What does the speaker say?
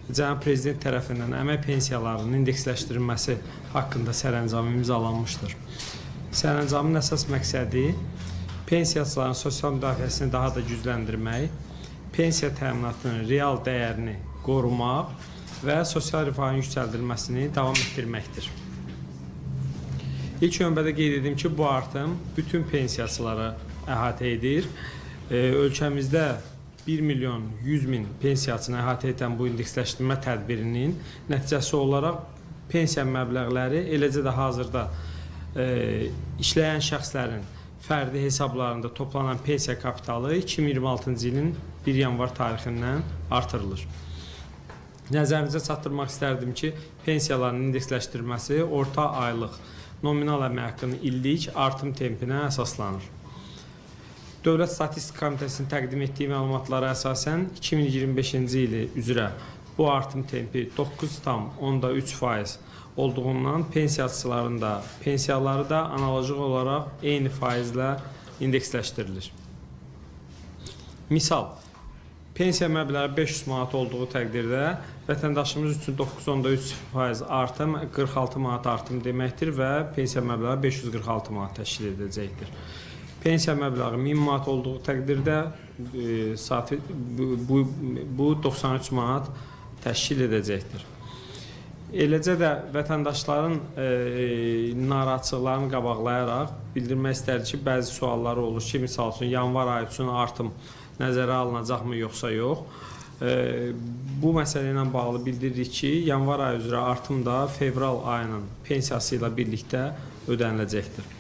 Cənab Prezident tərəfindən əmək pensiyalarının indeksləşdirilməsi haqqında sərəncam imzalanmışdır. Sərəncamın əsas məqsədi pensiyaçıların sosial müdafiəsini daha da gücləndirmək, pensiya təminatının real dəyərini qorumaq və sosial rifahın yüksəldilməsini davam etdirməkdir. İlk növbədə qeyd edim ki, bu artım bütün pensiyaçıları əhatə edir. Ölkəmizdə 1 milyon 100 min pensiyaçını əhatə edən bu indeksləşdirmə tədbirinin nəticəsi olaraq pensiya məbləğləri, eləcə də hazırda işləyən şəxslərin fərdi hesablarında toplanan pensiya kapitalı 2026-cı ilin 1 yanvar tarixindən artırılır. Nəzərinizə çatdırmaq istərdim ki, pensiyaların indeksləşdirilməsi orta aylıq nominal əmək haqqının illik artım tempinə əsaslanır. Dövlət Statistika Komitəsinin təqdim etdiyi məlumatlara əsasən 2025-ci ili üzrə bu artım tempi 9,3% olduğundan pensiyaçıların da pensiyaları da analoji olaraq eyni faizlə indeksləşdirilir. Misal, pensiya məbləği 500 manat olduğu təqdirdə vətəndaşımız üçün 9,3% artım 46 manat artım deməkdir və pensiya məbləği 546 manat təşkil edəcəkdir. Pensiya məbləği 1000 manat olduğu təqdirdə saatı bu 93 manat təşkil edəcəkdir. Eləcə də vətəndaşların narahatçılıqlarını qabaqlayaraq bildirmək istərdik ki, bəzi sualları olur ki, misal üçün yanvar ayı üçün artım nəzərə alınacaqmı yoxsa yox. Bu məsələ ilə bağlı bildiririk ki, yanvar ayı üzrə artım da fevral ayının pensiyası ilə birlikdə ödəniləcəkdir.